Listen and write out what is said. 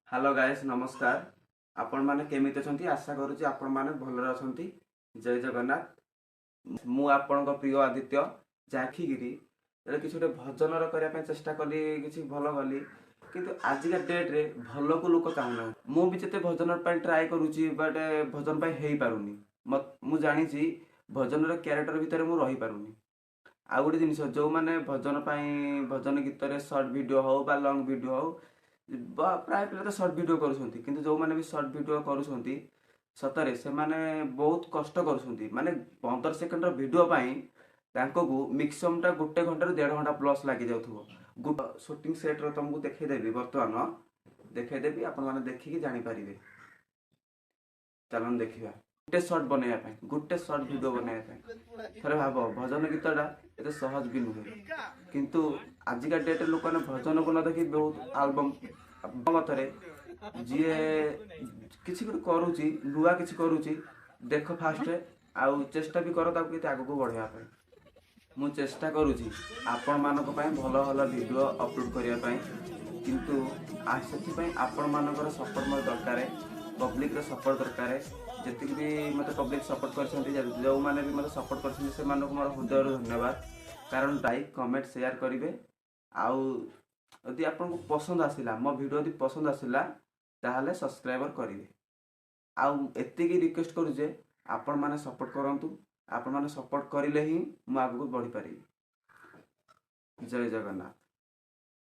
Hello guys, ନମସ୍କାର। ଆପଣମାନେ କେମିତି ଅଛନ୍ତି? ଆଶା କରୁଛି ଆପଣମାନେ ଭଲରେ ଅଛନ୍ତି। ଜୟ ଜଗନ୍ନାଥ। ମୁଁ ଆପଣଙ୍କ ପ୍ରିୟ ଆଦିତ୍ୟ ଜାଖିଗିରି। କିଛି ଗୋଟେ ଭଜନର କରିବା ପାଇଁ ଚେଷ୍ଟା କଲି, କିଛି ଭଲ କଲି, କିନ୍ତୁ ଆଜିକା ଡେଟ୍ରେ ଭଲକୁ ଲୋକ ଚାହୁଁନାହାନ୍ତି। ମୁଁ ବି ଯେତେ ଭଜନ ପାଇଁ ଟ୍ରାଏ କରୁଛି, ବଟ୍ ଭଜନ ପାଇଁ ହେଇପାରୁନି। ମୁଁ ଜାଣିଛି ଭଜନର କ୍ୟାରେକ୍ଟର ଭିତରେ ମୁଁ ରହିପାରୁନି। ଆଉ ଗୋଟେ ଜିନିଷ, ଯେଉଁମାନେ ଭଜନ ପାଇଁ ଭଜନ ଗୀତରେ ସର୍ଟ ଭିଡ଼ିଓ ହଉ ବା ଲଙ୍ଗ ଭିଡ଼ିଓ ହଉ ବା ପ୍ରାୟ ପିଲା ତ ସର୍ଟ ଭିଡ଼ିଓ କରୁଛନ୍ତି, କିନ୍ତୁ ଯେଉଁମାନେ ବି ସର୍ଟ ଭିଡ଼ିଓ କରୁଛନ୍ତି, ସତରେ ସେମାନେ ବହୁତ କଷ୍ଟ କରୁଛନ୍ତି। ମାନେ 15 ସେକେଣ୍ଡର ଭିଡ଼ିଓ ପାଇଁ ତାଙ୍କକୁ ମିକ୍ସମଟା ଗୋଟେ ଘଣ୍ଟାରୁ ଦେଢ଼ ଘଣ୍ଟା ପ୍ଲସ୍ ଲାଗିଯାଉଥିବ। ସୁଟିଂ ସେଟ୍ର ତୁମକୁ ଦେଖେଇଦେବି, ବର୍ତ୍ତମାନ ଦେଖେଇଦେବି, ଆପଣମାନେ ଦେଖିକି ଜାଣିପାରିବେ। ଚାଲନ୍ତୁ ଦେଖିବା। ଗୋଟେ ସର୍ଟ ବନେଇବା ପାଇଁ, ଗୋଟେ ସର୍ଟ ଭିଡ଼ିଓ ବନେଇବା ପାଇଁ ଥରେ ଭାବ, ଭଜନ ଗୀତଟା ଏତେ ସହଜ ବି ନୁହେଁ। କିନ୍ତୁ ଆଜିକା ଡେଟ୍ରେ ଲୋକମାନେ ଭଜନକୁ ନ ଦେଖି ବହୁତ ଆଲବମ୍। ମତରେ ଯିଏ କିଛି ଗୋଟେ କରୁଛି, ନୂଆ କିଛି କରୁଛି, ଦେଖ ଫାଷ୍ଟ, ଆଉ ଚେଷ୍ଟା ବି କର ତାକୁ କେତେ ଆଗକୁ ବଢ଼େଇବା ପାଇଁ। ମୁଁ ଚେଷ୍ଟା କରୁଛି ଆପଣମାନଙ୍କ ପାଇଁ ଭଲ ଭଲ ଭିଡ଼ିଓ ଅପଲୋଡ଼ କରିବା ପାଇଁ, କିନ୍ତୁ ସେଥିପାଇଁ ଆପଣମାନଙ୍କର ସପୋର୍ଟ ମୋର ଦରକାର, ପବ୍ଲିକର ସପୋର୍ଟ ଦରକାର। ଯେତିକି ବି ମୋତେ ପବ୍ଲିକ ସପୋର୍ଟ କରିଛନ୍ତି, ଯେଉଁମାନେ ବି ମୋତେ ସପୋର୍ଟ କରିଛନ୍ତି, ସେମାନଙ୍କୁ ମୋର ହୃଦୟରୁ ଧନ୍ୟବାଦ। କାରଣ ଲାଇକ୍, କମେଣ୍ଟ, ସେୟାର କରିବେ। ଆଉ ଯଦି ଆପଣଙ୍କୁ ପସନ୍ଦ ଆସିଲା ମୋ ଭିଡ଼ିଓ, ଯଦି ପସନ୍ଦ ଆସିଲା, ତାହେଲେ ସବସ୍କ୍ରାଇବର କରିବେ। ଆଉ ଏତିକି ରିକ୍ୱେଷ୍ଟ କରୁଛି ଯେ ଆପଣମାନେ ସପୋର୍ଟ କରନ୍ତୁ। ଆପଣମାନେ ସପୋର୍ଟ କରିଲେ ହିଁ ମୁଁ ଆଗକୁ ବଢ଼ିପାରିବି। ଜୟ ଜଗନ୍ନାଥ।